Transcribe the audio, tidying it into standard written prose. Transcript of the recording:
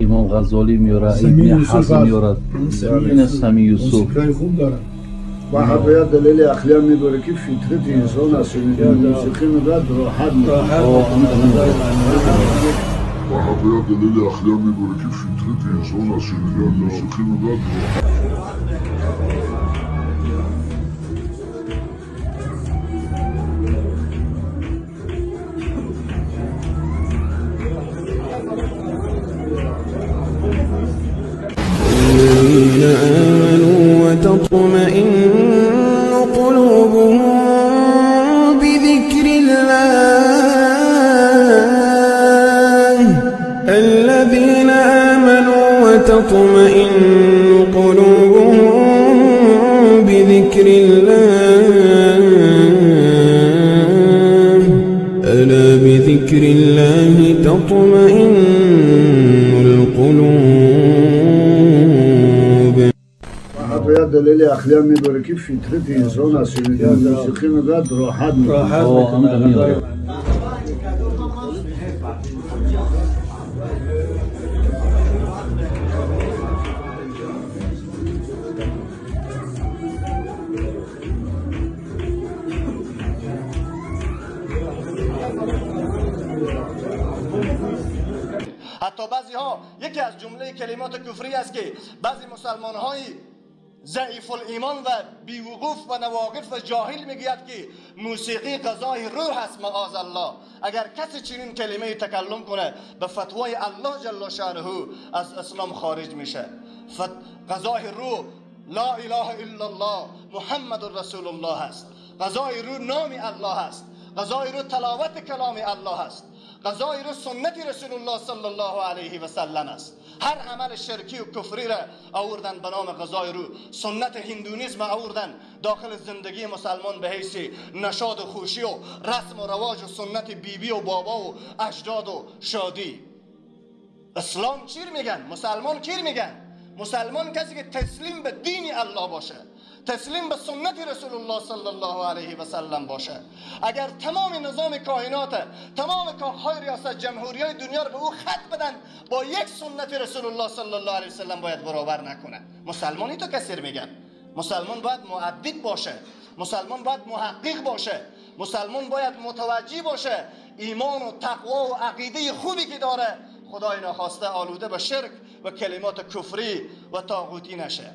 Имом Ғаззолӣ меорад, Ибни Ҳазм меорад, ин Сами Юсуф. Мусиқиҳои хуб дорад. Ва ҳатто як далели ақлӣ ҳам мебарад, ки фитрати инсон аз шунидан мусиқӣ мегӯяд роҳат мекунад. Ва ҳатто як далели ақлӣ ҳам мебарад, ки фитрати инсон аз шунидан мусиқӣ мегӯяд роҳат. الذين آمنوا وتطمئن قلوبهم بذكر الله الذين آمنوا وتطمئن قلوبهم بذكر الله ألا بذكر الله تطمئن القلوب. ҳатто як далели ақлӣ ҳам мебарад, ки фитрати инсон аз шунидан мусиқӣ мегӯяд роҳат мекунад. Ҳатто баъзеҳо яке аз ҷумлаи калимоти куфрӣ аст, ки баъзе мусалмонҳои ضعیف الایمان و بیوقوف و نواقف و جاهل میگوید که موسیقی غذای روح است. معاذ الله، اگر کسی چنین کلمه تکلم کنه به فتوای الله جل شانه از اسلام خارج میشه. غذای روح لا اله الا الله محمد رسول الله است. غذای روح نام الله است. غذای روح تلاوت کلام الله است. غذای روح سنت رسول الله صلی الله علیه و سلم است. هر عمل شرکی و کفری را آوردن به نام غذای روح. سنت هندونیسم آوردن داخل زندگی مسلمان به حیث نشاد و خوشی و رسم و رواج و سنت بیبی و بابا و اجداد و شادی. اسلام چی میگن؟ مسلمان کی میگن؟ مسلمان کسی که تسلیم به دین الله باشه، تسلیم به سنت رسول الله صلی الله علیه و سلم باشه. اگر تمام نظام کائنات، تمام کاخهای ریاست جمهوری های دنیا رو به او خط بدن، با یک سنت رسول الله صلی الله علیه و سلم باید برابر نکنه. مسلمانی تو کثیر میگن. مسلمان باید مؤدب باشه، مسلمان باید محقق باشه، مسلمان باید متوجه باشه. ایمان و تقوا و عقیده خوبی که داره، خدای ناخواسته آلوده به شرک و کلمات کفری و طاغوتی نشه.